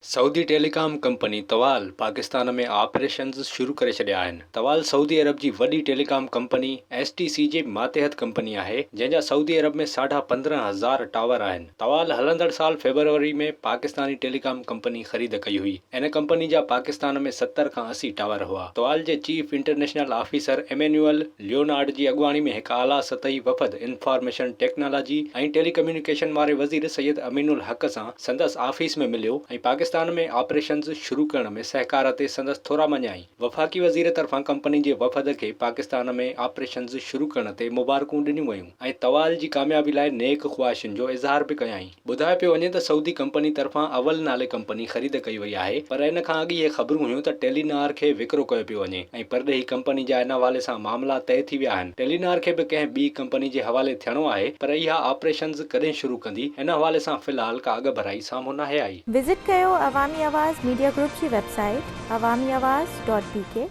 Saudi telecom company Tawal Pakistan ۾ operations شروع ڪري ڇڏيا آهن. طوال سعودي عرب جي وڏي ٽيليڪام ڪمپني ايس ٽي سي جي ماتحت ڪمپني آهي، جنهن جا سعودي عرب ۾ ساڍا 15 هزار ٽاور آهن. طوال هلندڙ سال فيبروري ۾ پاڪستاني ٽيليڪام ڪمپني خريد ڪئي هئي. ان ڪمپني جا پاڪستان ۾ 70 کان 80 ٽاور هئا. طوال جي chief international officer Emmanuel Leonard جي اڳواڻي ۾ هڪ اعليٰ سطحي وفد انفارميشن ٽيڪنالاجي ۽ ٽيلي ڪميونيڪيشن واري وزير سيد امين الحق سان سندس آفيس ۾ مليو ۽ پاڪستان ۾ آپريشنز شروع ڪرڻ ۾ سهڪار تي سندس ٿورا مڃيائين. وفاقي وزير طرفان ڪمپني جي وفد کي پاڪستان ۾ آپريشنز شروع ڪرڻ تي مبارڪون ڏنيون ويون ۽ طوال جي ڪاميابي لاء نيڪ خواهشن جو اظهار به ڪيائين. ٻڌايو پيو وڃي ته سعودي ڪمپني طرفان اول نالي ڪمپني خريد ڪئي وئي آهي پر ان کان اڳ اهي خبرون هيون ته ٽيلينار کي وڪرو ڪيو پيو وڃي ۽ پرڏيهي ڪمپني جا ان حوالي سان معاملا طئي ٿي ويا آهن. ٽيلينار کي به ڪنهن ٻي ڪمپني جي حوالي ٿيڻو آهي پر اها آپريشنز ڪڏهن شروع ڪندي، ان حوالي سان في الحال ڪا اڳڀرائي سامهون ناهي آئي. وزٽ ڪيو عوامي آواز ميڊيا گروپ جي website Awami Awaz dot B K.